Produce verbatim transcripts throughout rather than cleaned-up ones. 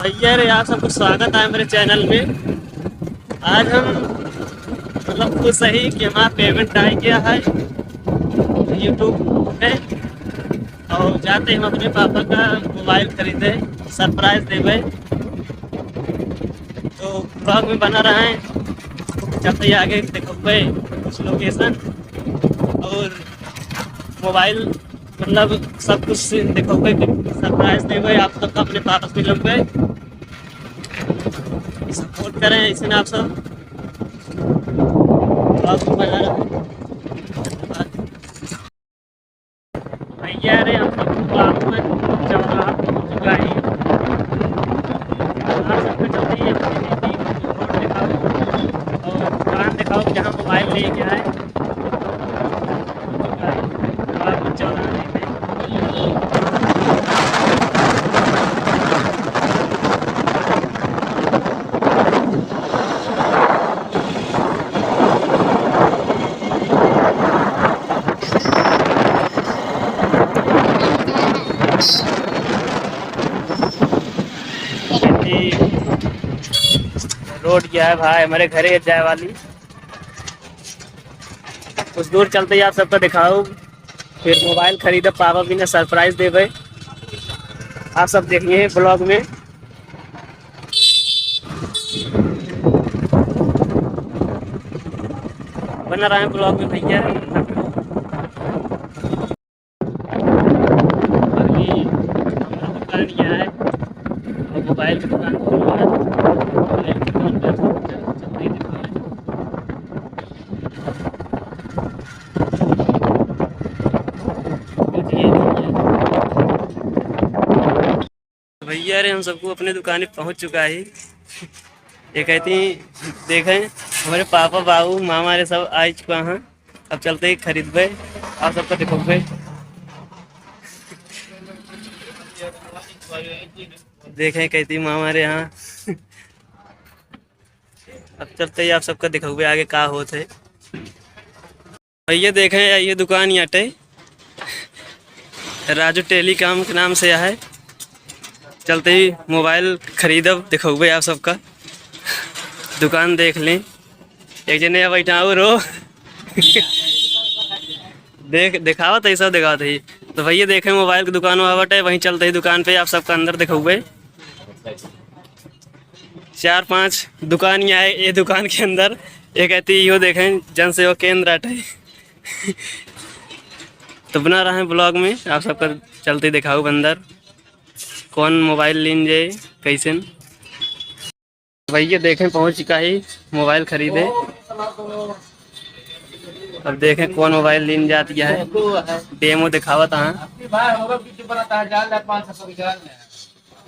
भैया रे, आप सबको स्वागत है मेरे चैनल में। आज हम मतलब खुश है कि हमारा पेमेंट आ गया है YouTube पे, और जाते हम अपने पापा का मोबाइल खरीदे, सरप्राइज देवे। तो ब्लॉग में बना रहें, चलते ही आगे देखोगे कुछ लोकेशन और मोबाइल, मतलब सब कुछ देखोगे, सरप्राइज देवे आप सबका, अपने पापा से मिलोगे। सपोर्ट करें ऐसे ना आप सब। ब्लॉग में बना रहें। भैया रे, हम सब बाबू में चौराहा पहुंच चुका है। आप सबको जल्दी ये रोड दिखाओ और दुकान दिखाओ, जहाँ मोबाइल लेके आए। बाबू चौराहे पे। रोड क्या है भाई, हमारे घरे जाए वाली। कुछ दूर चलते ही आप सबका दिखाओ, फिर मोबाइल खरीदब, पापा भी ने सरप्राइज देवे। आप सब देखिए ब्लॉग में। बना रहे हैं ब्लॉग में भैया। अभी हमारा दुकान यहाँ है और मोबाइल की दुकान खोलवा है। मोबाइल की दुकान पे आप सबको चल-, चलते ही दिखाएं। भैया रे, हम सबको अपने दुकान पे पहुँच चुका है। ये कहती देखें, हमारे पापा, बाबू, मामा रे सब आ चुका हैं। अब चलते ही खरीदबे, आप सबका दिखोबे। देखें कहती मामा रे यहाँ। अब चलते ही आप सबका दिखोबे आगे का होत है। भैया देखें, ये दुकान याटे राजू टेलीकॉम के नाम से है। चलते ही मोबाइल खरीदब, दिखौबे आप सबका। दुकान देख लें, एक जने यहाँ बैठा और हो। देख, दिखावत है, सब दिखावत है। तो भैया देखें, मोबाइल की दुकान वहाँ बटे, वहीं चलते ही दुकान पे आप सबका अंदर दिखौबे। चार पांच दुकान यहाँ है, ये दुकान के अंदर एक ऐती यो देखें, जन सेवा केंद्र आटे। तो बना रहे हैं ब्लॉग में, आप सबका चलते दिखाऊ अंदर कौन मोबाइल लीन जाए, कैसे। भैया देखें, पहुंच चुका है मोबाइल खरीदे। अब देखें कौन मोबाइल लीन जात है, डेमो दिखावत हाँ।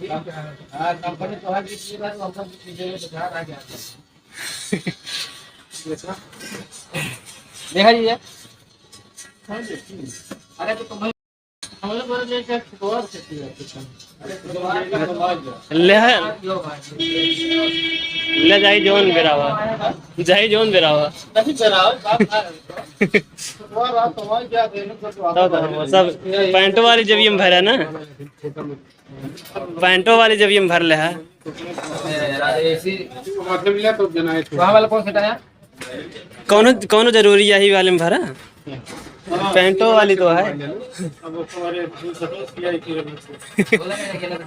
हाँ, कंपनी तो है, बीस रुपया तो हम सब पीछे में तो ध्यान आ गया। देखा जी ये। अरे तो तुम्हें, हमें बोले जे क्या फुटबॉल से किया। ले है। ले जाई जोन बेरावा। जाई जोन बेरावा। नहीं बेरावा, बात ना है। फुटबॉल आप तुम्हारे क्या देने को तो तब तो हम सब पैंटो वाली जब ये भरा ना। पैंटो वाली जब ये भर ले है। मतलब ले तो देना है। वहाँ वाला कौन सा है? कौनो, कौनो जरूरी यही वाले में भरा? पैंटो वाली तो है। अब तुम्हारे झोला में लेके, नहीं,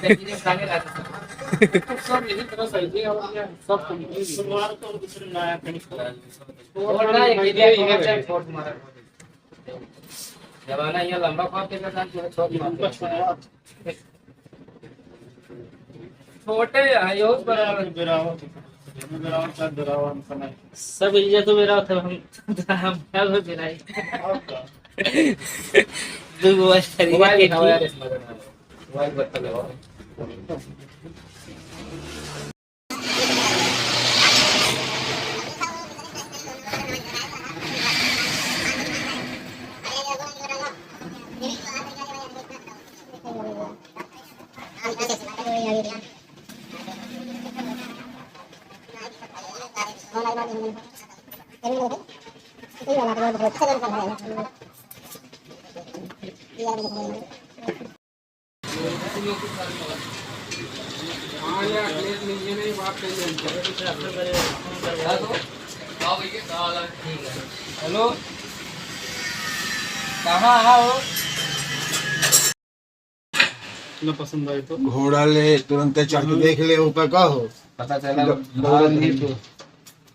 पैंट में टांगे रहता है। सब यही तरह से है, और ये सब कंपनी है। और ना, ये इधर, इधर से फोर्थ मारा। जमाना ये लंबा कॉल के साथ जो है, छोट मारते हैं। छोटे हैं, ये बहुत बड़ा है। बेरावा, बेरावा, बेरावा, समय। सब इज्जत तो बेरावा था, हम, हम क्या हो बेराई? और क्या? दो गो बस खरीदे मोबाइल के दिखाओ ठीक। यार, इसमें मोबाइल बत्ता लगाओ। हेलो, कहाँ हो? ना पसंद आए तो? घोड़ा ले, तुरंत चढ़ के देख ले, ऊपर का हो? पता चला, लो, भाग नहीं तो।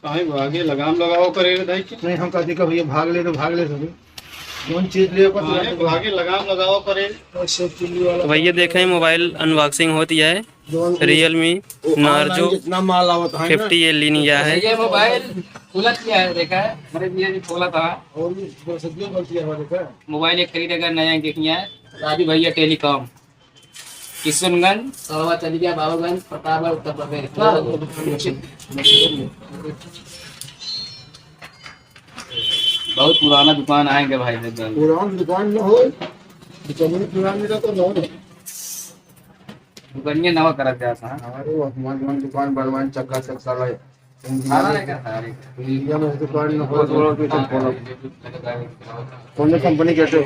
काहे भागे? लगाम लगावा करे रे दाई के। नहीं, हम कहते कि भैया भाग ले तो भाग ले सभी। कौन चीज ले, बस काहे भागे? लगाम लगावा करे। और सब चुल्ली वाला। तो भैया देखे, मोबाइल अनबॉक्सिंग होती है। Realme Narzo जितना माल आवत है ना। फिफ्टी ए लिया है। ये मोबाइल खुला किया है, देखा है, हमारे भैया जी खोला था। और भी दो सौ गलती है हमारे का। मोबाइल एक खरीदेगा नया, एक देखिए है, राजू भैया टेलीकॉम, किशनगंज, सरवा चलिया, बाबूगंज, प्रतापगढ़, उत्तर प्रदेश। बहुत पुराना दुकान आएंगे भाई, एकदम। पुरान दुकान न हो, दुकान पुरान मिला तो न हो। दुकानिया नवा करत जात है। अरे वो हमार जवन दुकान बनवान चक्का चक्का ला। खाना नहीं खाता, अरे। इंडिया में दुकान न हो, तो और कुछ खोलो। कौन सी कंपनी कहते हो?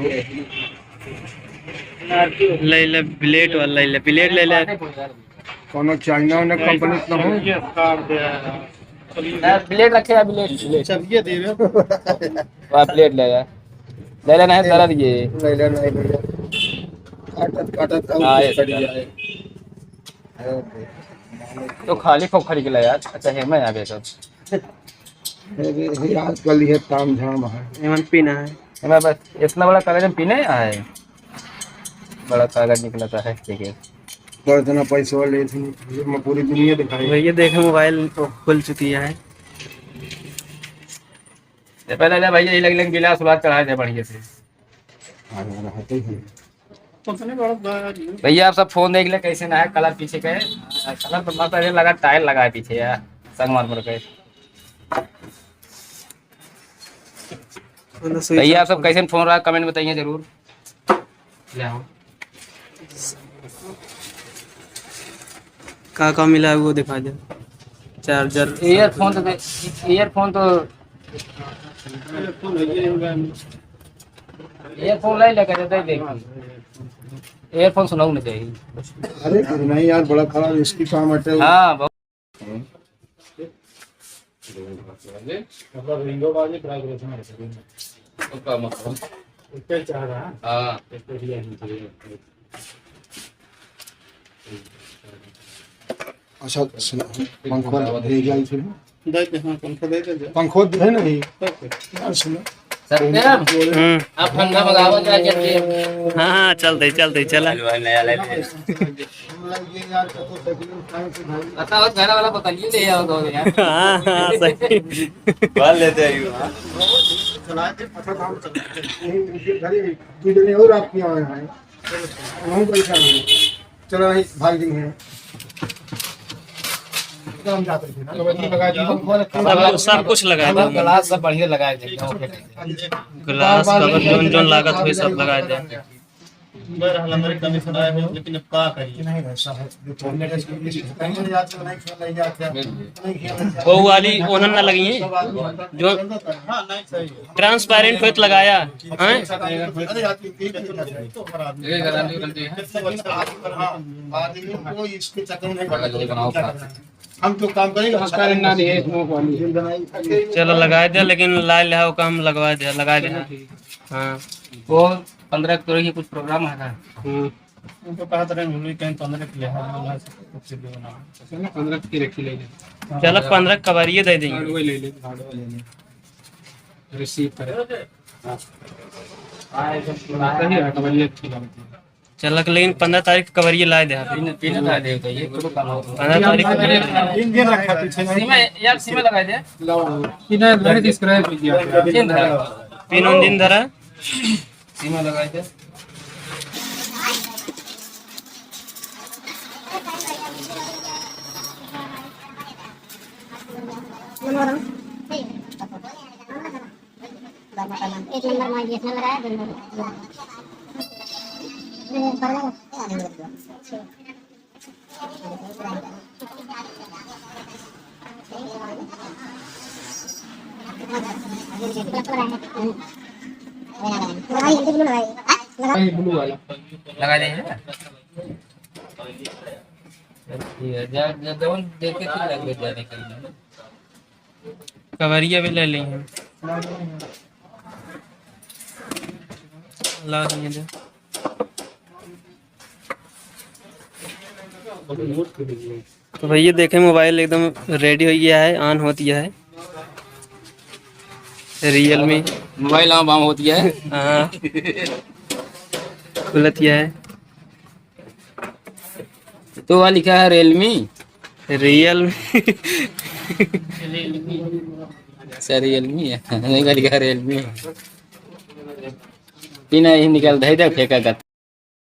ले ले, ब्लेड वाला ले ले, ब्लेड ले ले। कोनो चाइना वाइना कंपनी तो हो? यार, ब्लेड रखे हैं, ब्लेड, ब्लेड। चलिए दे रहे हो। वाह, ब्लेड ले ले। ले लेना है, दर्द ये। ले लेना है, ले ले। काटत, काटत, अब हाँ, ये कट जाए। तो खाली खोखा निकला यार। अच्छा, है, मैं आ गया सब। अरे, ये आजकल ये ताम झाम है। एमन पीना है। एमन बस इतना बड़ा कागज में पीने आए। बड़ा कागज निकला था है, ठीक है। तो इतना पैसा ले थे, मैं पूरी दुनिया दिखाई। भैया देखे, मोबाइल तो खुल चुकी है। ये पहले ले भैया, ये लग, लग गिलास उलास चढ़ा दे बढ़िया से। हाँ, हाँ, हाँ, ठीक है। भैया, आप सब फोन देख ले, कैसे ना है, कलर पीछे का है। कलर तो मस्त है, लगा, टाइल लगा है पीछे यार, संगमरमर का। भैया, आप सब कैसे फोन रहा, कमेंट बताइए जरूर। ले आओ। का का मिला है, वो दिखा दे। चार्जर। ईयरफोन तो दे, ईयरफोन तो, ईयरफोन ले लेके दे दे। ईयरफोन सुनाऊ ना चाहिए। अरे, नहीं यार, बड़ा खराब इसकी काम अटल। हाँ, बहुत। मतलब, रिंगो बाजी प्राइवेट में है। तो का मतलब? उसके चाह रहा है। हाँ। उसके लिए हम चाहिए। अच्छा, सुनो, पंखो दे दिया इसे। दे दे, हाँ, पंखो दे दे, दे। पंखो दे ना भाई। ओके। यार, सुनो। सत्यम, हम्म। आप ठंडा मंगाओ, क्या कहते हैं? हाँ, हाँ, चलते, चलते, चला। हम लोग ये यार, बताओ, घर वाला बता लिए, ले आओ दो यार। हाँ, हाँ, सही। बाल लेते आइए। चलाए थे, पता था, हम चलाए थे। नहीं, उनके घर ही, दो जने और आपके यहाँ आए हैं। वहीं बैठा है। चलो, नहीं, भाग गई है। तो हम जाते थे ना। सब, सब कुछ लगा हम दो। ग्लास सब बढ़िया लगाए थे। ग्लास, कवर, जोन, जोन लागत हुए, सब लगाए दे। मैं रहल, हमरे कमीशन आए हो, लेकिन अब का करिए? नहीं, ऐसा है। जो तुमने कहीं नहीं जाते, नहीं खेल, नहीं जाते, नहीं खेल, नहीं जाते। वो वाली ओनन ना लगी है, जो हाँ, नहीं, सही है। ट्रांसपेरेंट होत लगाया, हैं? अरे, यार, ये तो खराब नहीं है। ये गारंटी, गारंटी है। हाँ, आदमी को इसके चक्कर में नहीं पड़ना चाहिए। हम तो काम करेंगे, हम करेंगे ना, नहीं, smoke वाली। चलो, लगाए दे, लेकिन लाए ले आओ, काम लगवा दे, लगाए दे। हाँ, वो पंद्रह तारीख के कुछ प्रोग्राम है ना? हम्म। उनको कहा था, रंग हुई कहीं पंद्रह के लिए, हाँ, हाँ, कुछ भी बना। चलो, पंद्रह की रखी ले ले। चलो, पंद्रह कबाड़िए दे देंगे। कार्ड वही ले ले, कार्ड वही ले ले। रिसीव करे। हाँ। कहीं रख, कबाड़िए अच्छी लगती है। चलक, लेकिन पंद्रह तारीख के कबाड़िए लाए दे आप। तीन, तीन तारीख दे, तो ये तो कम हो। पंद्रह तारीख के सीमा, यार, सीमा लगा दे। लाओ। इन्हें लड़के subscribe कीजिए। तीन तारीख। तीन उन दिन धरा। सीमा लगा दे। एक नंबर मांगिए, एक नंबर आया, दो नंबर। ये blue वाला। लगा देंगे। जा, जा, जौन देखे के लगे जाने के लिए। कवरिया भी ले ली हैं। ला दिए दे। तो भैया देखे, मोबाइल एकदम रेडी हो गया है, ऑन हो गया है। रियलमी। मोबाइल ऑन, ऑन हो गया है। हाँ। खुलत गया है। तो वह लिखा है रियलमी। रियलमी। अच्छा, रियलमी है। नहीं, वह लिखा है रियलमी। तीन ही निकल, धई दे, फेंका गत।